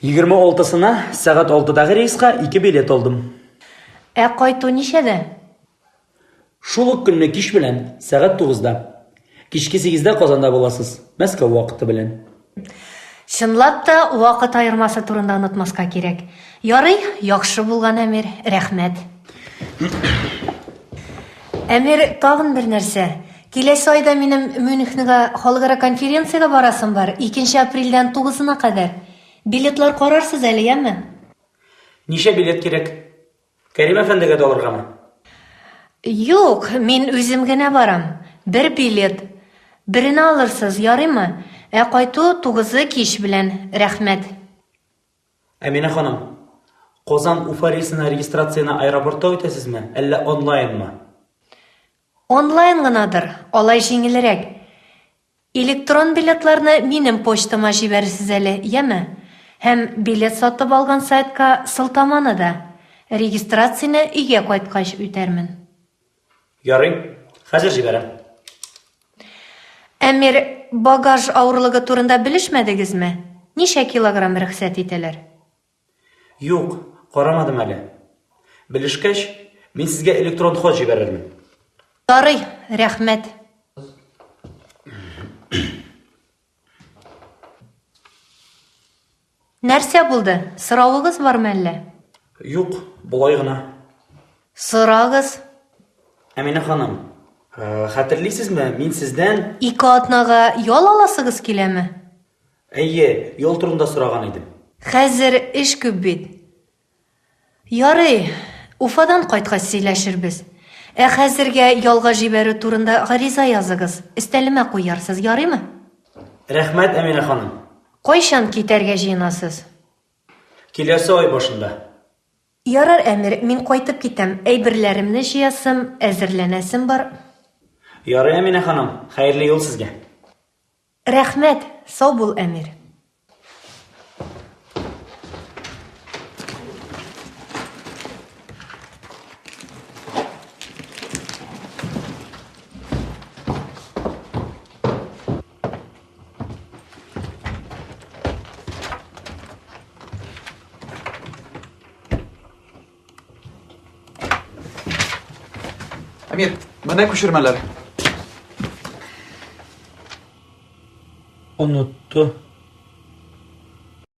26-сына сәгать 6-дагы рейска ике билет алдым. Ә кайту ничәдә? Шул ук көнне кич белән, сәгать 9-да. Кичке 8-дә Казанда буласыз, Мәскәү вакыты белән. Чынлап та, вакыт аермасы турында онытмаска кирәк. Ярый, яхшы булган, Әмир, рәхмәт. Әмир, тагын бер нәрсә. Киләсе айда минем Мюнхенга халыкара конференциягә барасым бар, 2 апрельдән 9-на кадәр. Билетлар карарсыз әле, яме? Ничә билет кирәк? Кәрим әфәндегә дә алыргамы? Юк, мин үзем генә барам. Бер билет. Берне алырсыз, ярыймы? Ә кайту тугызы кич белән. Рәхмәт. Әминә ханым, Казан Уфа рейсына регистрацияне аэропортта үтәсезме, әллә онлайнмы? Онлайн гынадыр, алай җиңелрәк. Электрон билетларны минем почтама җибәрерсез әле, яме? Һәм билет сатып алган сайтка сылтаманы да. Регистрацияне өйгә кайткач үтәрмен. Ярый, хәзер җибәрәм. Әмир, багаж авырлыгы турында белешмәдегезме? Ничә килограмм рөхсәт итәләр? Юк, карамадым әле. Белешкәч, мин сезгә электрон хат җибәрермен. Ярый, рәхмәт. Нәрсә булды? Соравыгыз бармы әллә? Юк, болай гына. Сорагыз. Әминә ханым, хәтерлисезме, мин сездән... Ике атнага ял аласыгыз киләме? Әйе, ял турында сораган идем. Хәзер эш күп бит. Ярый, Уфадан кайткач сөйләшербез. Ә хәзергә ялга җибәрү турында гариза языгыз, өстәлемә куярсыз, ярыймы? Рәхмәт, Әминә ханым. Кайчан китәргә җыенасыз? Киләсе ай башында. Ярар, Әмир, мин кайтып китәм, әйберләремне җыясым, әзерләнәсем бар. Ярый, Әминә ханым, хәерле юл сезгә. Рәхмәт, сау бул, Әмир. Әмир, менә күчермәләр. Онытты.